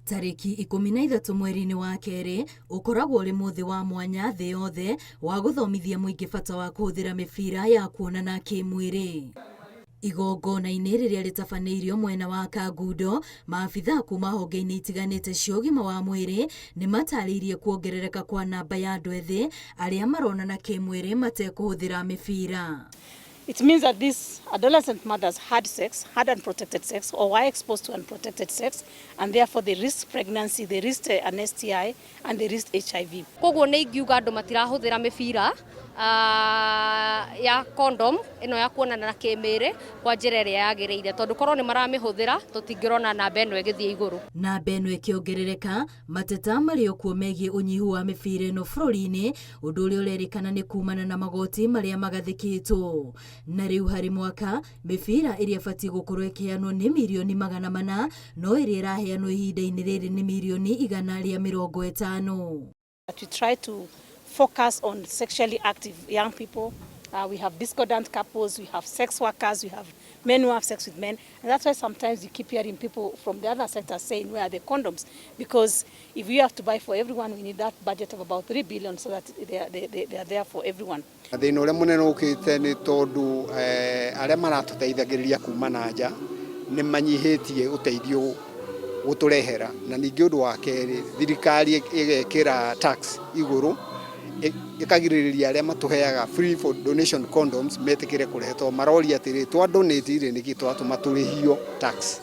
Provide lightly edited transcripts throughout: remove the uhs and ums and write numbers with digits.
Tarĩki 13 mweri-inĩ wa kerĩ ũkoragwo ũrĩ mũthĩ wa mwanya thĩ yothe wa gũthomithia mũingĩ bata wa kũhũthĩra mĩbira ya kuonana kĩmwĩrĩ. Igongona-inĩ rĩrĩa rĩtabanĩirio mwena wa Kangundo, maabithaa kuma honge-inĩ itiganĩte cia ũgima wa mwĩrĩ nĩmatarĩirie kuongerereka kwa namba ya andũ ethĩ arĩa maronana kĩmwĩrĩ matekũhũthĩra mĩbira. It means that these adolescent mothers had sex, had unprotected sex, or were exposed to unprotected sex, and therefore they risked pregnancy, they risked an STI, and they risked HIV. Koguo nĩ ingiuga andũ matirahũthĩra mĩbira ya condom ĩno ya kuonana na kĩmĩrĩ kwa njĩra ĩrĩa yagĩrĩire, tondũ korwo nĩ maramĩhũthĩra tũtingĩrona namba ĩno ĩgĩthiĩ igũrũ. Namba ĩno ĩkĩongerereka, mateta marĩ o kuo megiĩ ũnyihu wa mĩbira ĩno bũrũri-inĩ, ũndũ ũrĩa ũrerĩkana nĩ kumana na magoti marĩa magathĩkĩtwo. Na rĩu harĩ mwaka, mĩbira ĩrĩa ĩbatiĩ gũkorwo ĩkĩheanwo nĩ mirioni 400, no ĩrĩa ĩraheanwo ihinda-inĩ rĩrĩ nĩ mirioni 150. We try to focus on sexually active young people. We have discordant couples, we have sex workers, we have men who have sex with men. And that's why sometimes you keep hearing people from the other sector saying, where are the condoms? Because if we have to buy for everyone, we need that budget of about 3 billion so that they are there for everyone. Thĩna ũrĩa mũnene ũkĩte nĩ tondũ arĩa maratũteithagĩrĩria kuma na nja nĩ manyihĩtie ũteithio gũtũrehera, na ningĩ ũndũ wa kerĩ, thirikari ĩgekĩra tax igũrũ, ĩkagirĩrĩria arĩa matũheaga free for donation condoms metĩkĩre kũrehe, tondũ maroria atĩrĩ, twa donate rĩ, nĩkĩ twatũma tũrĩhio tax?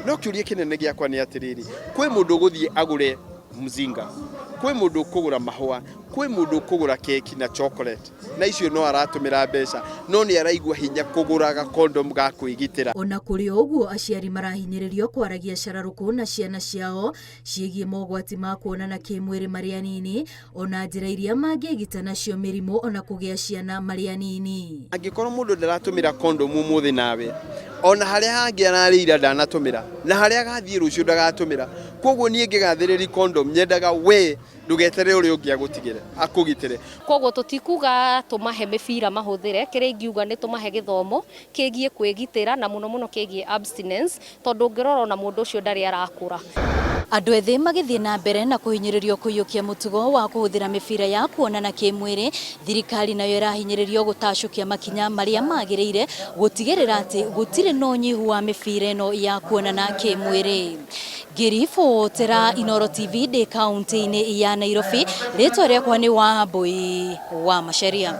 No kĩũria kĩnene gĩakwa nĩ atĩrĩrĩ, kwĩ mũndũ ũgũthiĩ agũre mzinga, kwĩ mũndũ ũkũgũra mahũa, kwĩ mũndũ ũkũgũra keki na chocolate, na icio no aratũmĩra mbeca, no nĩ araigua hinya kũgũraga condom ga kwĩgitĩra? Ona kũrĩ o ũguo, aciari marahinyĩrĩrio kwaragia cararũkũ na ciana ciao ciĩgiĩ mogwati ma kuonana kĩmwĩrĩ marĩ anini, ona njĩra iria mangĩgita nacio mĩrimũ ona kũgĩa ciana marĩ anini. Angĩkorwo mũndũ ndaratũmĩra condom ũmũthĩ nawe, ona harĩa hangĩ ararĩira ndanatũmĩra, na harĩa agathiĩ rũciũ ndagatũmĩra. Koguo niĩ ngĩgathĩrĩria condom, nyendaga we ndũgeterere ũrĩa ũngĩ agũtigĩre akũgitĩre. Koguo tũtikuga tũmahe mĩbira mahũthĩre, kĩrĩa ingiuga nĩ tũmahe gĩthomo kĩgiĩ kwĩgitĩra, na mũno mũno kĩgiĩ abstinence, tondũ ũngĩrora ona mũndũ ũcio ndarĩ arakũra. Andũ ethĩ magĩthiĩ na mbere na kũhinyĩrĩrio kũiyũkia mũtugo wa kũhũthĩra mĩbira ya kuonana kĩmwĩrĩ, thirikari nayo ĩrahinyĩrĩrio gũtacũkia makinya marĩa magĩrĩire gũtigĩrĩra atĩ gũtirĩ na ũnyihu wa mĩbira ĩno ya kuonana kĩmwĩrĩ. Ngĩribotera Inooro TV ndĩ kaunti-inĩ ya Nairobi, rĩtwa rĩakwa nĩ Wambui wa Macharia.